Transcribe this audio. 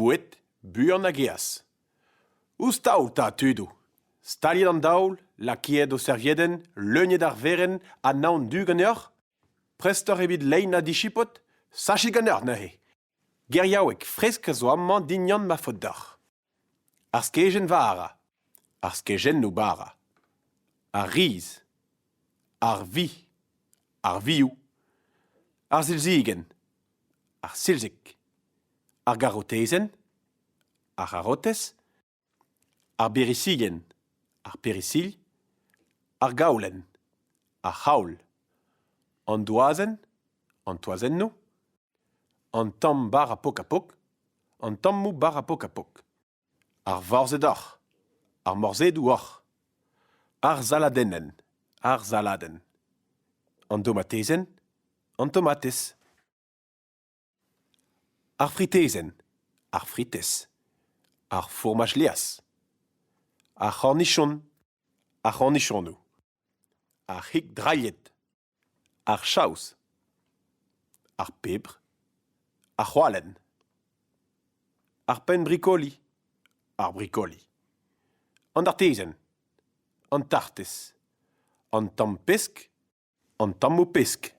Boued, buan hag aes. Ouzh taol 'ta tudoù ! Staliet an daol, lakaet ho serviedenn, leuniet ar werenn ha naon du ganeoc'h ? Prest oc'h evit leinañ dichipot ? Sachit ganeoc'h neuze ! Geriaoueg fresk a zo amañ dindan ma faot deoc'h. Ar skejenn vara, ar skejennoù bara, ar riz, ar vi, ar vioù, ar silzigenn, ar silzig, ar garotezenn, ar c'harotez, ar berisilhenn, ar perisilh, ar gaolenn, ar c'haol, an doazenn, an toazennoù, An tamm bara pok-ha-pok, an tammoù bara pok-ha-pok. Ar vorzhed oc'h, ar morzhedoù oc'h. Ar saladenn, ar saladenn. An domatezenn, an tomatez. Ar fritezenn, ar fritez. Ar fourmaj laezh. Ar c'hornichon, ar c'hornichonoù. Ar c'hig drailhet. Ar chaous. Ar pebr. Ar c'hoalenn. Ar penn-brikoli. Ar brikoli. An dartezenn. An tartez. An tamm pesk. An tammoù pesk.